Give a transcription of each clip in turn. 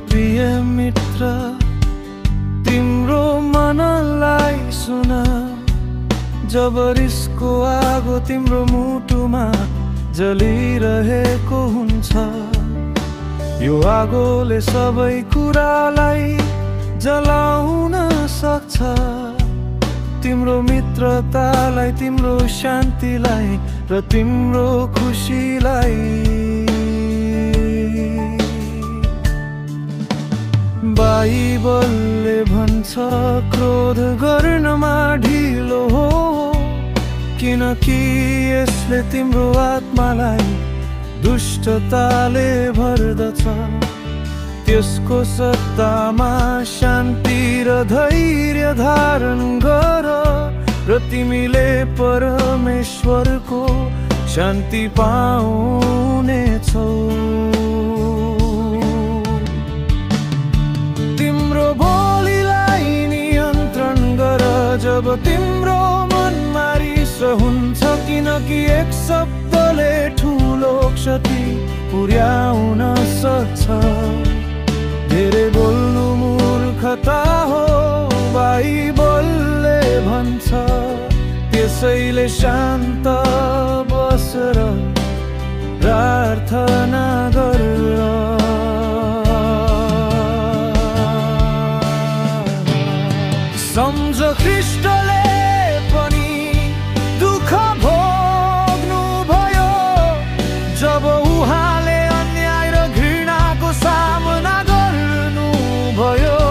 प्रिय मित्र तिम्रो मनलाई सुन। जब रिसको आगो तिम्रो मुटुमा जलिरहेको हुन्छ, यो आगोले सबै कुरालाई जलाउन सक्छ। तिम्रो मित्रतालाई, तिम्रो शान्तिलाई र तिम्रो खुसीलाई। बाइबलले भन्छ क्रोध गर्नमा ढिलो हो, किनकि यसले तिम्रो आत्मालाई दुष्टताले भर्दछ। त्यसको सत्तामा शान्ति र धैर्य धारण गर र तिमीले परमेश्वरको शान्ति पाउनेछौ। तिम्रो बोलीलाई नियन्त्रण गर जब तिम्रो मनमा रिस हुन्छ, किनकि एक शब्दले ठुलो क्षति पुर्याउन सक्छ। धेरै बोल्नु मूर्खता हो बाइबलले भन्छ, त्यसैले शान्त बसेर प्रार्थना गर। सम्झ ख्रीष्टले पनि दुःख भोग्नु भयो, जब उहाँले अन्याय र घृणाको सामना गर्नु भयो।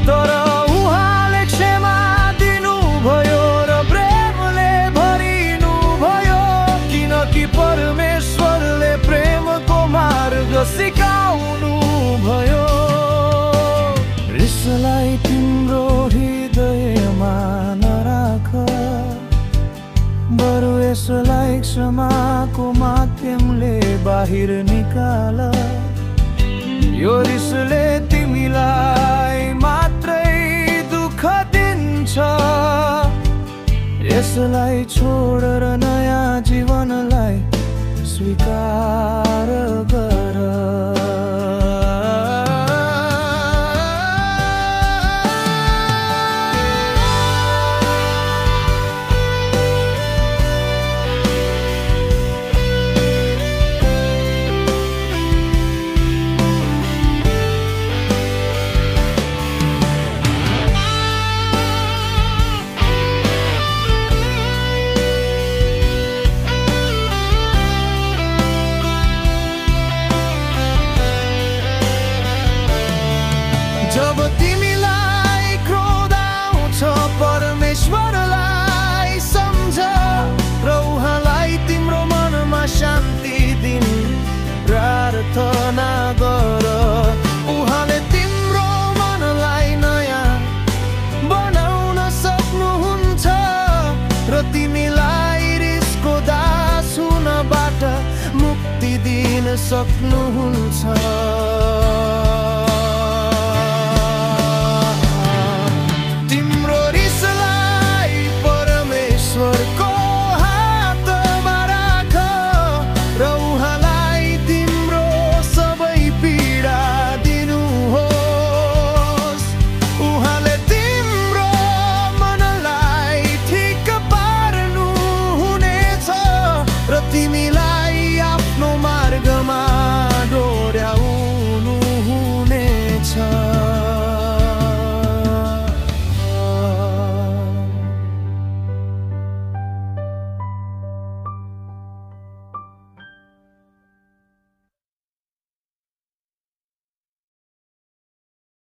तर उहाँले क्षमा दिनु भयो र प्रेमले भरिनु भयो, किनकि परमेश्वरले प्रेमको मार्ग सिकाउनु भयो। रिसलाई तिम्रो हृदयमा नराख, बरु यसलाई क्षमाको माध्यमले बाहिर निकाल। यो रिसले तिमीलाई मात्रै दुःख दिन्छ, यसलाई छोडेर नयाँ जीवनलाई स्वीकार गर। जब